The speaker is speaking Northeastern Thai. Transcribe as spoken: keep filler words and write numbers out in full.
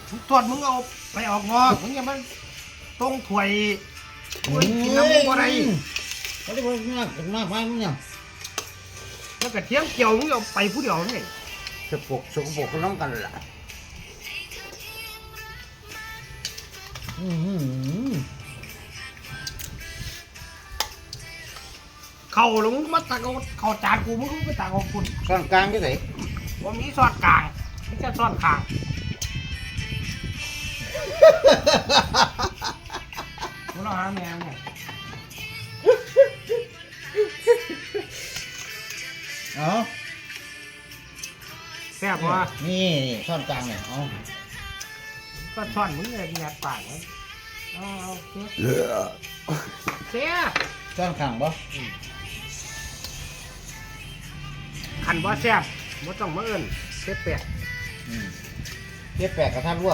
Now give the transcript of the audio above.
มึงตรวจมึงเอาไปออกงอกมึงอย่ามันตรงถ้วยมึงกินน้ำมึงบ่ได้ ก็ได้บอกมากมากมากเนี่ย แล้วกระเทียมเจียวมึงเอาไปผู้เดียวนี่ สกปรกสกปรกก็น้องกันแหละอืม เขาแล้วมึงมาตักเอาเขาจานกูมึงก็ไปตักเอาคุณ ช้อนกลางที่ไหน ว่ามีซ้อนกลางมีแต่ซ้อนข้างมึงเอาหาแมวเนี่ย เอา แซ่บวะ นี่ช้อนกลางเนี่ยเอา ก็ซ้อนมึงเลยแงบปากมันเอาเอาเสียเสีย ช้อนข้างบ่ ขันว่าแซ่บบ่ต้องมาเอิ้นเสียแปด อืมเจ็ดแปดกระทะรั่ว